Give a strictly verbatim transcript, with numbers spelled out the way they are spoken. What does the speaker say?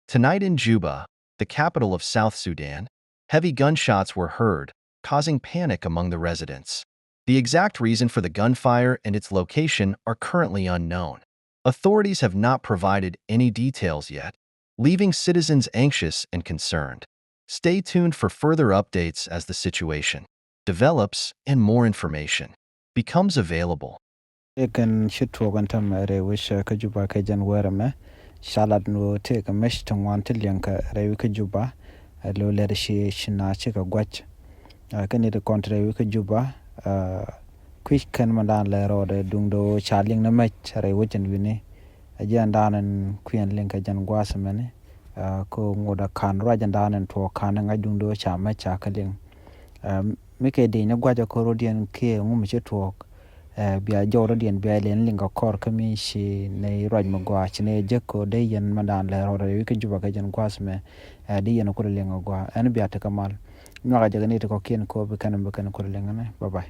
Tonight in Juba, the capital of South Sudan, heavy gunshots were heard, causing panic among the residents. The exact reason for the gunfire and its location are currently unknown. Authorities have not provided any details yet, leaving citizens anxious and concerned. Stay tuned for further updates as the situation develops and more information becomes available. Ɛ kɛn ci tuɔɔk ɛn täämɛ rɛy wec kä Juba kɛ jɛn wäär ɛmɛ. Ca lat ni ɣöö tëëkɛ mec ti ŋuan ti liɛŋkɛ rɛy wec kä Juba. Ɛ lo̱ lɛr ci ci naath cikɛ gua̱c. Ɛ kɛn nɛy ti kɔn te rɛy wec kä Juba, ɛ kui̱c kɛn mɛndan lɛ rɔɔdɛ duundɛ ɣöö ca liŋ ni mec rɛy wec ɛn wi̱ni. Ɛ jɛn dan ɛn kui̱n liŋ kɛ jɛn gua̱a̱th ɛmɛni. Ɛ kɛ ŋot ɛ ka̱n ruac ɛn dan ɛn tuɔɔk ka̱n ɛ ŋa̱c duundɛ ɣöö ca mec ca kɛ liŋ. Ɛ mi kɛ dec ni gua̱cä kɛ rɔ̱diɛn kiɛ ŋu mi ci tuɔɔk. Ɛ bia jɔwdädiɛn bia lɛn liŋ kɛ kɔr kä mi ci nɛy ruac mi gɔaa ci nɛy jek kɛ ɣöö dee yɛn mɛndan lɛ rɔɔdɛ rɛy wec kä Juba kɛ jɛn gua̱a̱th ɛmɛ. Ɛ dee yɛn kulɛ liŋ kɛ gɔaa ɛn bia tekɛ mal. Nyuakä jɛ kɛ nɛy ti kɔ̱kiɛn kɛ ɣöö bi kɛn bi kɛn kulɛ liŋ ɛnɛ. Bye bye.